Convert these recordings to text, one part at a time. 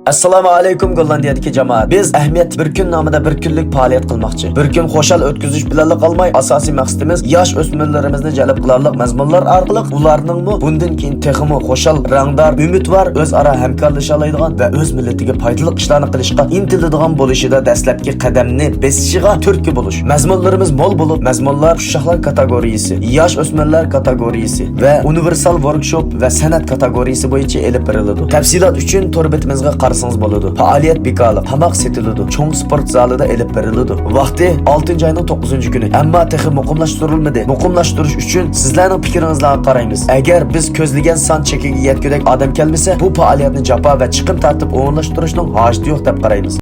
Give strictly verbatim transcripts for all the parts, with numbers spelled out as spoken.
ئەسسالامۇ ئەلەيكۇم گوللاندىيەدىكى جامائەت. بىز ئەھمىيەتلىك بىر كۈن نامىدا بىر كۈنلۈك پائالىيەت قىلماقچى. بىر كۈن خۇشال ئۆتكۈزۈش بىلەنلا قالماي، ئاساسىي مەقسىتىمىز ياش ئۆسمۈرلىرىمىزنى جەلپ قىلارلىق مەزمۇنلار ئارقىلىق ئۇلارنىڭمۇ بۇندىن كېيىن تېخىمۇ خۇشال، رەڭدار، ئۈمىدۋار، ئۆزئارا ھەمكارلىشالايدىغان ۋە ئۆز مىللىتىگە پايدىلىق ئىشلارنى قىلىشقا ئىنتىلىدىغان بولۇشىدا دەسلەپكى قەدەمنى بېسىشىغا تۈرتكە بولۇش. مەزمۇنلىرىمىز مول بولۇپ، مەزمۇنلار قۇششاقلار كاتېگورىيىسى، ياش ئۆسمۈرلەر كاتېگورىيىسى ۋە ئۇنىۋېرسال ۋوركشوپ ۋە سەنئەت كاتېگورىيىسى بويىچە ئېلىپ بېرىلىدۇ. تەپسىلات ئۈچۈن تور بېتىمىزگە قارىسىڭىز بولىدۇ. پائالىيەت بىكارلىق، تاماق سېتىلىدۇ، چوڭ سپورت زالىدا ئېلىپ بېرىلىدۇ. ۋاقتى ئالتىنچى ئاينىڭ توققۇزىنچى كۈنى، ئەمما تېخى مۇقىملاشتۇرۇلمىدى. مۇقىملاشتۇرۇش ئۈچۈن سىزلەرنىڭ پىكرىڭىزلەرگە قارايمىز. ئەگەر بىز كۆزلىگەن سان چېكىگە يەتكۈدەك ئادەم كەلمىسە، بۇ پائالىيەتنى جاپا ۋە چىقىم تارتىپ ئورۇنلاشتۇرۇشنىڭ ھاجىتى يوق دەپ قارايمىز.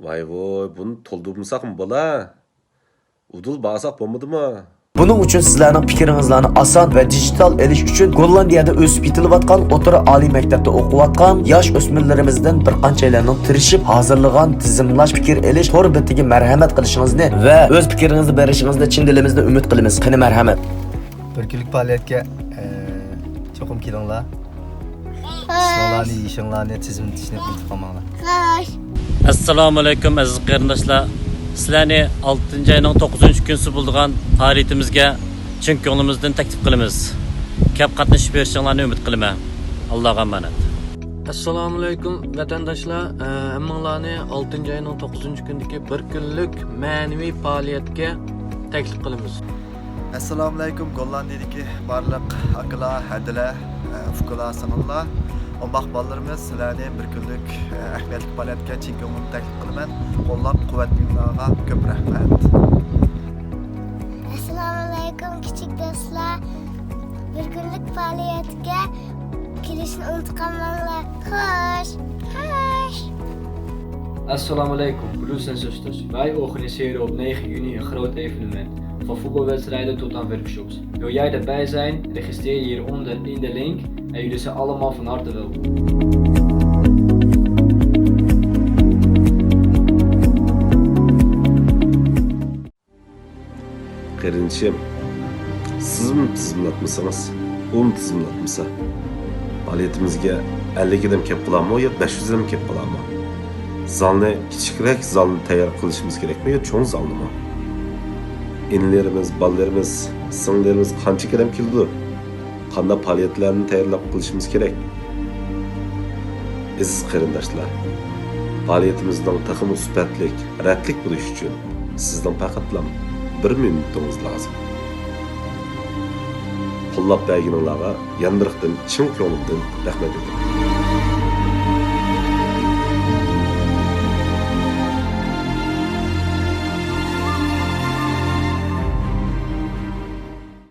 ۋاي ۋوي، بۇنى تولدۇرمىساقمۇ بولا؟ ئۇدۇل بارساق بولمىدىمۇ؟ بۇنىڭ ئۈچۈن سىزلەرنىڭ پىكرىڭىزلارنى ئاسان ۋە دىجىتال ئېلىش ئۈچۈن گوللاندىيەدە ئۆسۈپ يېتىلىۋاتقان ئوتتۇرا ئالىي مەكتەپتە ئوقۇۋاتقان ياش ئۆسمۈرلىرىمىزدىن بىر قانچەيلەننىڭ تىرىشىپ ھازىرلىغان تىزىملاش پىكىر ئېلىش تور بېتىگە مەرھەمەت قىلىشىڭىزنى ۋە ئۆز پىكرىڭىزنى بېرىشىڭىزنى چىن دىلىمىزدىن ئۈمىد قىلىمىز. قېنى، مەرھەمەت. بىر كۈنلۈك پائالىيەتكە، ئە، چوقۇم كېلىڭلار. ئىسمىڭلارنى، يېشىڭلارنى، تىزىملىتىشنى ئۇنتۇپ قالماڭلار. خوش. ئەسسالامۇ ئەلەيكۇم، ئەزىز قېرىنداشلار. سىلەرنى ئالتىنچى ئاينىڭ توققۇزىنچى كۈنسى بولىدىغان پائالىيىتىمىزگە چىن كۆڭلىمىزدىن تەكلىپ قىلىمىز. كەپ قاتنىشىپ بېرىشىڭلارنى ئۈمىد قىلىمەن. ئاللاغا ئامانەت. ئەسسالامۇ ئەلەيكۇم، ۋەتەنداشلار. ئە، ھەممىڭلارنى ئالتىنچى ئاينىڭ توققۇزىنچى كۈنىدىكى بىر كۈنلۈك مەنىۋى پائالىيەتكە تەكلىپ قىلىمىز. ئەسسالامۇئەلەيكۇم، گوللاندىيىدىكى بارلىق ئاكىلار، ھەدىلەر، ئۇكىلار، سىڭىللار، ئوماق بالىلىرىمىز، سىلەرنى بىر كۈنلۈك ئەھمىيەتلىك پائالىيەتكە چىن كۆڭلۈمدىن تەكلىپ قىلىمەن. قوللاپ قۇۋۋەتلىگىنىڭلارغا كۆپ رەھمەت. ئەسسالامۇئەلەيكۇم، كىچىك دوستلار، بىر كۈنلۈك پائالىيەتكە كېلىشنى ئۇنتۇپ قالماڭلار. خوش. خوش. Assalamu alaikum, begrüßen Sie bei Ochen Serie op negen juni een groot evenement van voetbalwedstrijden tot aan workshops. Wil jij erbij zijn? Registreer je hieronder in de link en jullie zijn allemaal van harte welkom. قېرىندىشىم، سىزمۇ تىزىملاتمىسىڭىز، ئۇمۇ تىزىملاتمىسا، پائالىيىتىمىزگە ئەللىك ئادەم كەپ قالارمۇ يا بەش يۈز ئادەم كەپ قالارمۇ؟ زالنى، كىچىكرەك زالنى تەييار قىلىشىمىز كېرەكمۇ يا چوڭ زالنىمۇ؟ ئىنىلىرىمىز، بالىلىرىمىز، سىڭىللىرىمىز قانچىلىك ئادەم كېلىدۇ؟ قانداق پائالىيەتلەرنى تەييارلاپ قىلىشىمىز كېرەك؟ ئەزىز قېرىنداشلار، پائالىيىتىمىزنىڭ تېخىمۇ سۈپەتلىك، رەتلىك بولۇشى ئۈچۈن سىزنىڭ پەقەتلا بىر مىنۇتىڭىز لازىم. قوللاپ بەرگىنىڭلارغا يەنە بىر قېتىم چىن كۆڭلۈمدىن رەھمەت ئېيتىمەن.